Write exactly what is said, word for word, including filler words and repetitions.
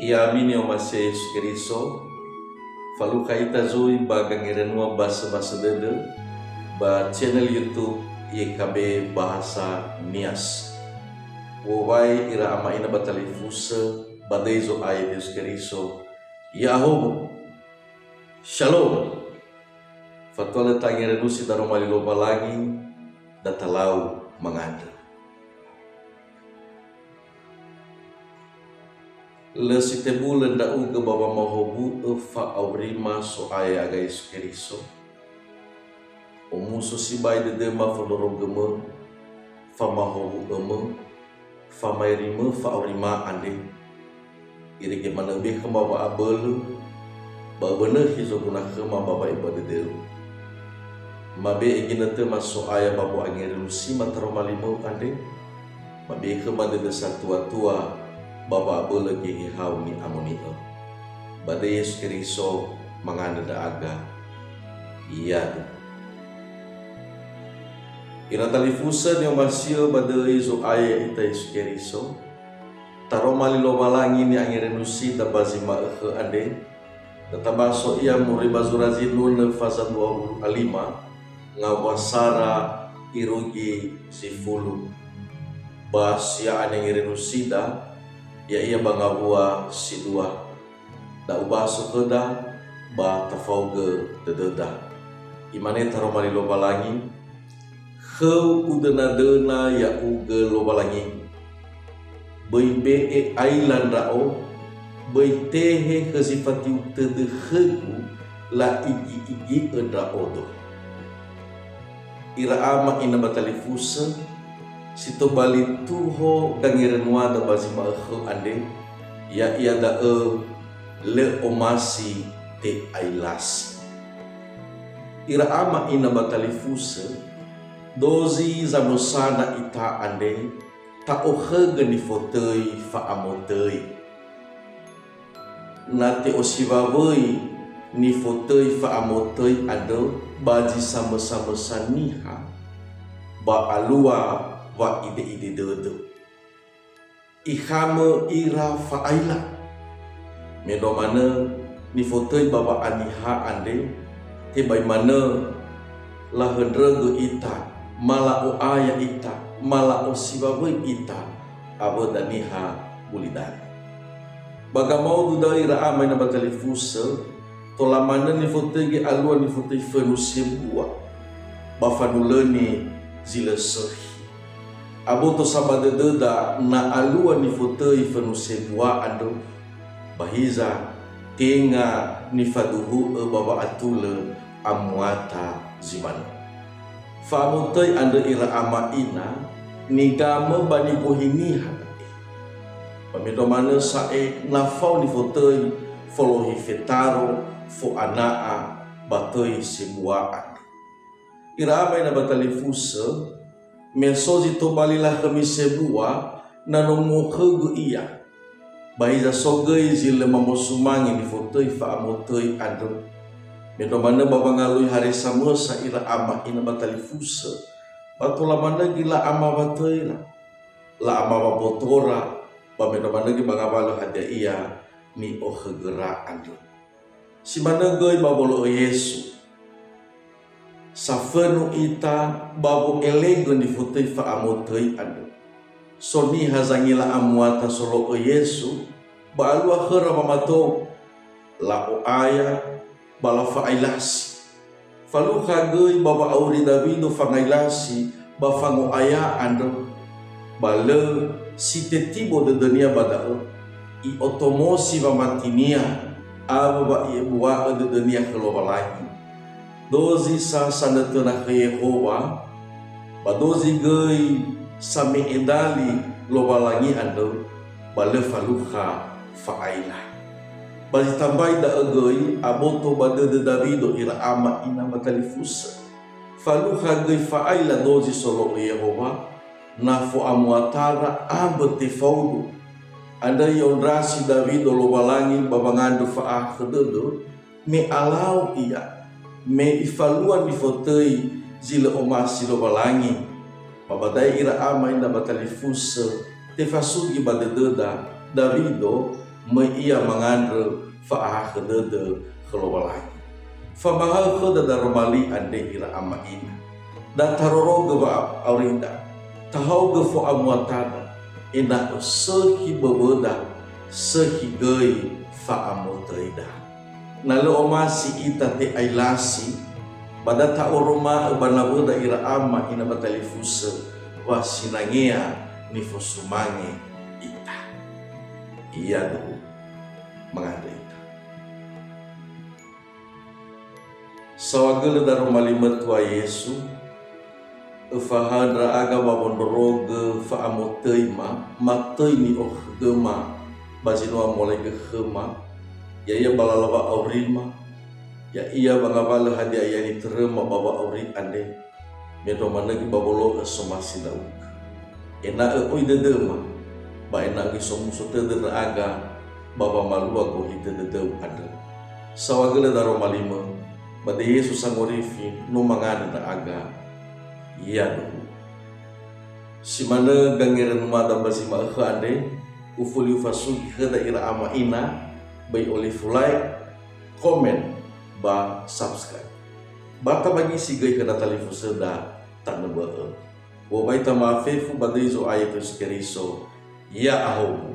Ya'ami ni'omasi'ö Yesu Keriso, falukha ita zui ba gangerenua basöbasö dödö ba channel YouTube Y K B Bahasa Nias. U'owai ira ama ina ba talifusö ba döi Zo'aya Yesu Keriso. Ya'ahowu. Shalom. Fatua lö tangerenusi daroma li Lowalangi, da talau mangandrö. Lö sitebulö ndra'ugö ba wamahowu'ö fa'aurima So'aya aga Yesu Keriso. Omuso sibai dödöma fondrorogömö, famahowu'ömö, famaerimö fa'aurima andre. Irege manö be khöma wa'abölö, ba öbönökhi zoguna khöma ba wa'ebua dödöu. Mabe'e ginötöma So'aya ba wo'angererusima taroma limöu andre, mabe'e khöma dödö satuatua ba wa'abölö gehehau ni'amoni'ö. Ba döi Yesu Keriso mangandrö ndra'aga. Yadu. Ira talifusö ni'omasi'ö ba döi Zo'aya ya'ita Yesu Keriso, taroma li Lowalangi ni'angerenusida ba zi ma'ökhö andre, da tabaso ia moroi ba zura zinunö faza dua wulu a lima, ngawua sara irugi zi fulu. Ba sia'anengerenusida, ya'ia ba ngawua si dua. Da ubaso khöda, ba tafaogö dödöda. Imane taroma li Lowalangi, "Khöu udönadöna ya'ugö Lowalangi. Böi be'e aila ndra'o, böi tehe khö zi fatiu tödö khögu la'igi'igi'ö ndra'odo." Ira ama ina ba talifusö, si tobali tuho gangerenuada ba zi ma'ökhö andre, ya'ia da'ö lö omasi te'ailasi. Ira ama ina ba talifusö, dozi zamösana ita andre, ta'okhögö nifotöi fa'amotöi. Na te'osiwawöi nifotöi fa'amotöi andrö ba zi samösamösa niha, ba alua wa'ide'ide dödö. Ikhamö ira fa'aila. Mendrua manö nifotöi ba wa'aniha andre, tebai manö lahöndrögö ita, ma la'o'aya ita, ma la'osiwawöi ita, awöda niha gulidanö. Ba gamaudu da'ö ira ama ina ba talifusö, tola manö nifotöi alua nifotöi fönu sebua, ba fanulöni zi lö sökhi. Aboto sa ba dödöda na alua nifotöi fönu sebua andrö, ba hiza tenga nifaduhu'ö ba wa'atulö amuata zi manö. Fa'amotöi andrö ira ama ina, nigamö ba nigohi niha da'e. Ba mendrua manö sa'e na fao nifotöi folohi fetaro, fo'ana'a, ba töi sebua andrö. Ira ama ina ba talifusö, me so zi tobali lakhömi sebua, na no mu'okhögö ia. Ba hiza so göi zi lö mamosumange nifotöi fa'amotöi andrö. Mendrua manö ba wangalui hare samösa ira ama ina ba talifusö, ba tola manö göi la'amawa töira, la'amawa botora, ba mendrua manö göi ba ngawalö hadia ia ni'okhögöra andrö. Si manö göi ba wolo'ö Yesu. Safönu ita ba wo'elegö nifotöi fa'amotöi andrö. So niha zangila amuata solo'ö Yesu, ba alua khöra wamatou, la'o'aya, ba lafa'ailasi. Falukha göi ba wa'auri Dawido fangailasi ba fango'aya andrö, ba lö si tetibo dödönia ba da'ö, i'otomosi wamatinia awö wa i'ebua'ö dödönia khö Lowalangi. Dozi sa sanötöna khö Yehowa, ba dozi göi same'e dali Lowalangi andrö, ba lö falukha fa'aila. Ba zi tambai da'ö göi aboto ba dödö Dawido ira ama ina ba talifusö. Falukha göi fa'aila dozi solo'ö Yehowa, na fo'amuatara ambö tefaudu. Andrö i'ondrasi Dawido Lowalangi ba wangandrö fa'ahakhö dödö, me alau ia, me ifalua nifotöi zi lö omasi Lowalangi. Ba ba da'e ira ama ina ba talifusö, tefasugi ba dödöda, Dawido, Möi ia mangandrö fa'ahakhö dödö khö Lowalangi. Famahaö khöda daroma li andre ira ama ina. Da tarorogö wa'aurida, tahaogö fo'amuatada, ena'ö sökhi böwöda, sökhi göi fa'amotöida. Na lö omasi ita te'ailasi, ba da ta'oroma'ö ba nawöda ira ama ina ba talifusö, wa sinangea nifosumange ita. Iada'u, mangandrö ita. Saohagölö daroma li-Mö Tua Yesu, öfahaö ndra'aga ba wondrorogö fa'amotöima, matöi ni'okhögöma ba zi no amolaigö khöma, ya'ia ba lala wa'aurima, ya'ia ba ngawalö hadia ia nitöröma ba wa'auri andre, mendrua manö göi ba wolo'ö somasi ndra'ugö. Ena'ö oi dödöma, ba ena'ö göi somuso tödö ndra'aga ba wamalua gohitö dödöu andrö. Saohagölö daroma li-Mö, ba döi Yesu Sangorifi no mangandrö ndra'aga. Iada'u. Si manö gangerönumada ba zi ma'ökhö andre, ufuli ufasugi khöda ira ama ina, böi olifu like, komen, ba subscribe. Ba tabagisi göi khöda talifusöda tanö bö'ö. Wowai tama fefu ba döi Zo'aya Yesu Keriso, ya'ahowu.